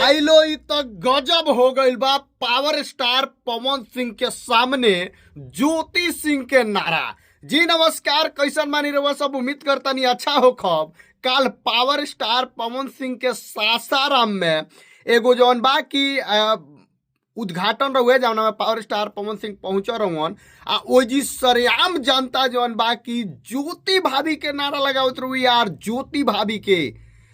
भाई लो इ त गजब हो गइल बा। पावर स्टार पवन सिंह के सामने ज्योति सिंह के नारा। जी नमस्कार, कैसन मानी रहुआ सब? उम्मीद करता नहीं अच्छा हो। खब काल पावर स्टार पवन सिंह के सासाराम में एगो जौन बा की उद्घाटन रहुए, जौना में पावर स्टार पवन सिंह पहुंच रहुअन आ ओजी सरेआम जनता जौन बा की ज्योति भाभी के नारा लगावत रहुई यार, ज्योति भाभी के।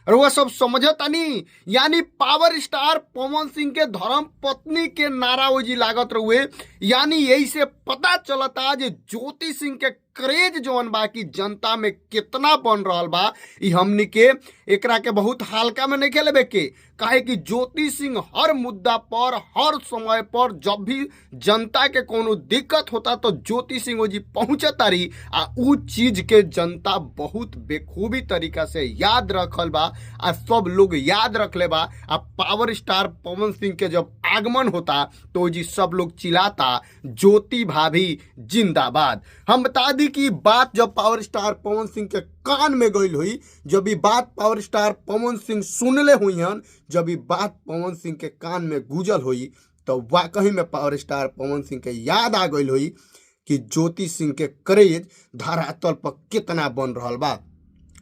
रहुआ सब समझतानी, यानी पावर स्टार पवन सिंह के धर्म पत्नी के नारा ओजी लागत रहुए। यानी यही से पता चलता जे ज्योति सिंह के क्रेज जौन बा की जनता में कितना बन रहल बा। इ हमनी के एकरा के बहुत हल्का में नहीं खेलेबे के, काहे कि ज्योति सिंह हर मुद्दा पर हर समय पर जब भी जनता के कोनो दिक्कत होता तो ज्योति सिंह जी पहुंचतारी आ उ चीज के जनता बहुत बेखूबी तरीका से याद रखल बा आ सब लोग याद रखले बा। आ पावर स्टार पवन सिंह के जब आगमन होता तो जी सब लोग चिल्लाता ज्योति भाभी जिंदाबाद। हम बता दी कि बात जब पावर स्टार पवन सिंह के कान में गई हुई, जब ये बात पावर स्टार पवन सिंह सुनले हुई हन, जब ये बात पवन सिंह के कान में गुजल हुई तो वाकई में पावर स्टार पवन सिंह के याद आ गई हुई कि ज्योति सिंह के क्रेज धरातल पर कितना बन रहा बा।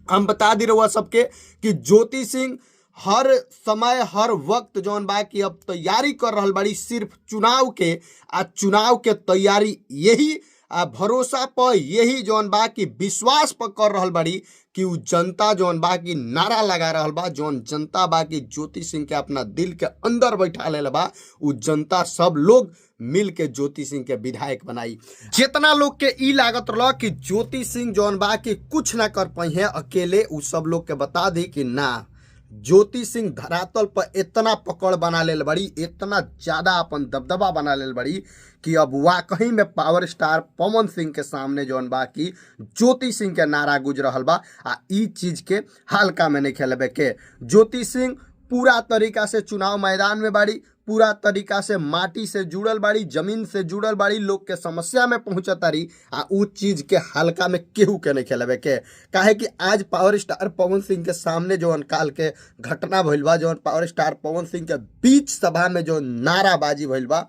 हम बता दी रहुआ सबके कि ज्योति सिंह हर समय हर वक्त जौन बा कि अब तैयारी कर रहल बाड़ी सिर्फ चुनाव के, आ चुनाव के तैयारी यही आ भरोसा पर यही जौन बा कि विश्वास पर कर रहल बाड़ी कि उ जनता जौन बा कि नारा लगा रहल बा, जौन जनता बा कि ज्योति सिंह के अपना दिल के अंदर बैठा लेल बा, उ जनता सब लोग मिल के ज्योति सिंह के विधायक बनाई। जितना लोग के ई लागत रहा कि ज्योति सिंह जौन बा कि कुछ ना कर पाई है अकेले, उ सब लोग के बता दी कि ना, ज्योति सिंह धरातल पर इतना पकड़ बना लेल बड़ी, इतना ज़्यादा अपन दबदबा बना लेल बड़ी कि अब वाकई में पावर स्टार पवन सिंह के सामने जौन बा कि ज्योति सिंह के नारा गुज रहल बा। आ ई चीज़ के हल्का में नहीं खेलबे के। ज्योति सिंह पूरा तरीका से चुनाव मैदान में बाड़ी, पूरा तरीका से माटी से जुड़ल बाड़ी, जमीन से जुड़ल बाड़ी, लोग के समस्या में पहुंचतारी आ उ चीज के हल्का में केहू के नहीं खेलबे के। काहे कि आज पावर स्टार पवन सिंह के सामने जौन काल के घटना भइल बा, जौन पावर स्टार पवन सिंह के बीच सभा में जो नाराबाजी भइल बा,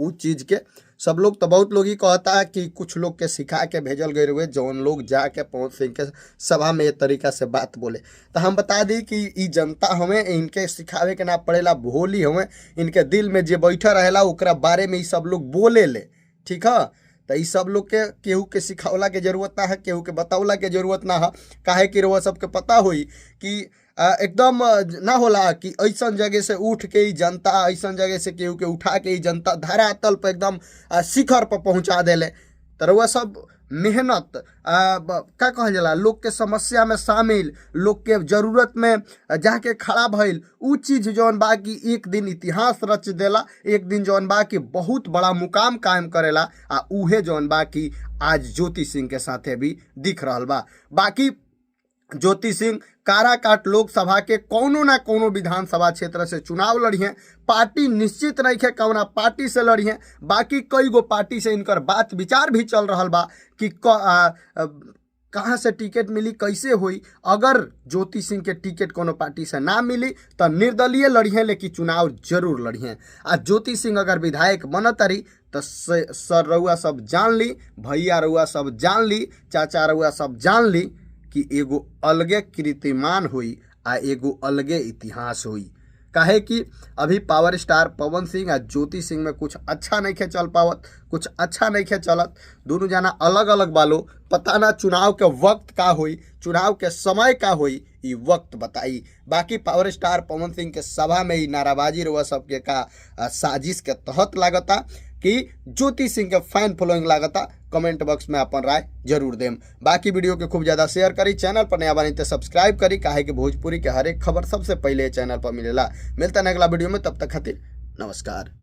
उ चीज के सब लोग तो बहुत लोग ही कहता है कि कुछ लोग के सिखा के भेजल गए हुए जौन लोग जाके पवन सिंह के सभा में ये तरीका से बात बोले। तो हम बता दी कि ई जनता हमें इनके सिखावे के ना पड़ेला, भोली हमें, इनके दिल में जे बैठा रहेला ओकरा बारे में ई सब लोग बोले ले, ठीक है। तो ई सब लोग के केहू के सिखावला के जरूरत ना है, केहू के बतावला के जरूरत ना है। काहे कि रउआ सबके पता होई कि एकदम ना होला कि ऐसन जगह से उठ के ही जनता, ऐसन जगह से केहू के उठा के ही जनता धरातल पर एकदम शिखर पर पहुंचा देले। तो रउआ सब मेहनत का कहल जाला, लोग के समस्या में शामिल, लोग के जरूरत में जाके खड़ा भइल, उ चीज जौन बा कि एक दिन इतिहास रच देला, एक दिन जौन बा कि बहुत बड़ा मुकाम कायम करेला। आ उहे जौन बा कि आज ज्योति सिंह के साथे भी दिख रहल बा। बाकी ज्योति सिंह काराकाट लोकसभा के कोनो ना कोनो विधानसभा क्षेत्र से चुनाव लड़िहें, पार्टी निश्चित नहीं है कौना पार्टी से लड़िहें। बाकी कई गो पार्टी से इनकर बात विचार भी चल रहा बा कि कहाँ से टिकट मिली, कैसे हुई। अगर ज्योति सिंह के टिकट कोनो पार्टी से ना मिली तो निर्दलीय लड़िहें, लेकिन चुनाव जरूर लड़िहें। आ ज्योति सिंह अगर विधायक बनतरी तो सर रउआ सब जान ली, भैया रउआ सब जान ली, चाचा रउआ सब जान ली कि एगो अलगे कीर्तिमान हुई आ एगो अलगे इतिहास हुई। काहे कि अभी पावर स्टार पवन सिंह आ ज्योति सिंह में कुछ अच्छा नहीं खे चल पावत, कुछ अच्छा नहीं खे चलत, दोनों जना अलग अलग बालो। पता ना चुनाव के वक्त का होई, चुनाव के समय का होई, ई वक्त बताई। बाकी पावर स्टार पवन सिंह के सभा में ही नाराबाजी रहुआ सबके का साजिश के तहत लागता कि ज्योति सिंह के फैन फॉलोइंग लागता। कमेंट बॉक्स में अपन राय जरूर देम। बाकी वीडियो के खूब ज़्यादा शेयर करी, चैनल पर नया बानी तो सब्सक्राइब करी, काहे कि भोजपुरी के हर एक खबर सबसे पहले चैनल पर मिलेला। मिलता है अगला वीडियो में, तब तक खातिर नमस्कार।